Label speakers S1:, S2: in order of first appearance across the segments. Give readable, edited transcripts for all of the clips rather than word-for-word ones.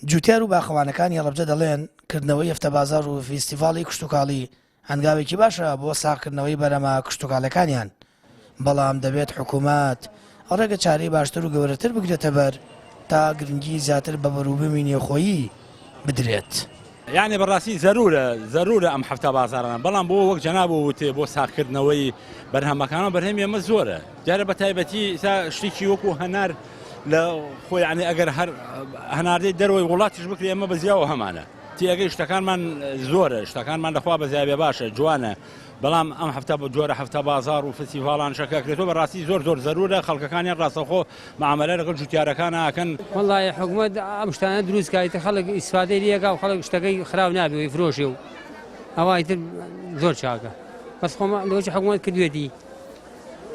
S1: جوتیار و باخەوانەکانی هەڵەبجە دەڵێن، کردنەوەی هەفتەبازاڕ و فیستیڤاڵی کشتوکاڵی هەنگاوێکی باشە بۆ ساغکردنەوەی بەرهەمە کشتوکاڵیەکانیان، بەڵام دەبێت حکومەت ڕێگە چارەی باشتر و گەورەتر بگرێتەبەر تا گرنگی زیاتر بە بەروبوومی نێوخۆیی بدرێت.
S2: یانی بەڕاستی زەرورە زەرورە ئەم هەفتە بازارانە بەڵام بۆ وەک جەناب وتێ بۆ ساغکردنەوەی بەرهەمەکانە بەرهەمی ئێمە زۆرە دیارە بە تایبەتی تا شتێکی وەکو هەنار لە خۆی یعنی ئەگەر هەر هەناردەی دەرەوەی وڵاتیش بکرێ ئێمە بە زیاوە هەمانە تێگەی شتەکانمان زۆرە شتەکانمان لەخوا بە زیاوێ باشە جوانە بەڵام ئەم هەفتە بە جۆرە هەفتە بازار و فستیڤاڵان شەکەکرێتەوە بەڕاستی زۆر زۆر زەرورە خەڵکەکانیان ڕاستەخۆ معاملە لەگەڵ جوتیارەکان ئەکەن.
S3: وەڵاهی حکومەت ئەم شتانە دروست کا ئیتر خەڵک ئیسفادەی لێ ئەکا و خەڵک شتەکەی خراو نابێ و ئیفرۆشێ و ئەوە ئیتر زۆر چاکە بەس خۆم لەوەی حکومەت کردوێتی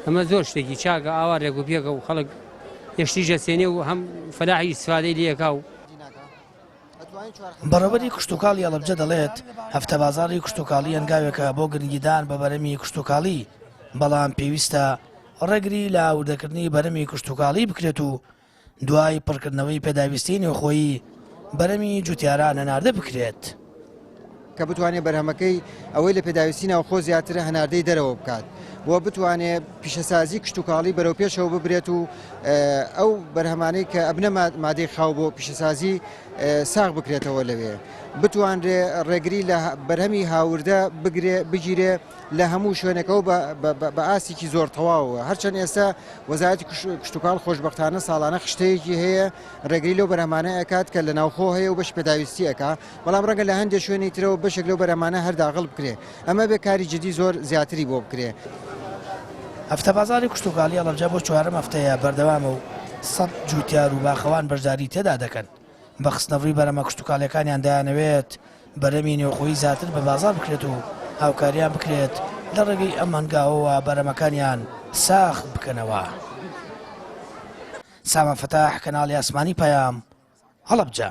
S3: ئەمە زۆر شتێکی چاکە ئاوا رێک و پێکە و خەڵک یەشتیش ئەسێنێ و هەم فەلاحی ئیسفادەی لێ ئەکا و
S1: بەڕێوەبەری کشتوکاڵی هەڵەبجە دەڵێت، هەفتە بازاڕی کشتوکاڵی هەنگاوێکە بۆ گرنگیدان بە بەرهەمی کشتوکاڵی، بەڵام پێویستە ڕێگری لە هاوردەکردنی بەرهەمی کشتوکاڵی بکرێت و دوای پڕکردنەوەی پێداویستیی نێوخۆیی بەرهەمی جوتیاران هەناردە بکرێت.
S4: کە بتوانێت بەرهەمەکەی ئەوەی لە پێداویستی ناوخۆ زیاترە هەناردەی دەرەوە بکات و بتوانێت پیشەسازی کشتوکاڵی بەرەو پێشەوە ببرێت و ئەو بەرهەمانەی کە ئەبنە مادەی خاو بۆ پیشەسازی ساغ بکرێتەوە لەوێ بتوانرێ ڕێگری لە بەرهەمی هاوردە بگرێ بگیرێ لە هەموو شوێنەکەەوە بە ئاستێکی زۆر تەواوە هەرچەند ئێستا وەزارەتی کشتتوکاڵ خۆشببختانە ساڵانە خشتەیەکی هەیە ڕێگری لەو بەرهەمانە ئەکات کە لە ناوخۆ هەیە و بەش پێداویستی ئەکا بەڵام ڕەنگە لە هەندێک شوێنی ترەوە بەشێک لەو بەرهەمانە هەر داغڵ بکرێ ئەمە بێ کاری جدی زۆر زیاتری بۆ بکرێ.
S1: هەفتە بازاڕی کشتوکاڵی هەڵەبجە بۆ چوارەم هەفتەیە بەردەوامە و سەد جوتیار و باخەوان بەشداری تێدا دەکەن، بە خستنەڕووی بەرهەمە کشتوکاڵیەکانیان دەیانەوێت بەرهەمی نێوخۆیی زیاتر بە بازاڕ بکرێت و هاوکاریان بکرێت لە ڕێگەی ئەم هەنگاوەوە بەرهەمەکانیان ساغ بکەنەوە. سامان فەتاح، کەناڵی ئاسمانی پەیام، هەڵەبجە.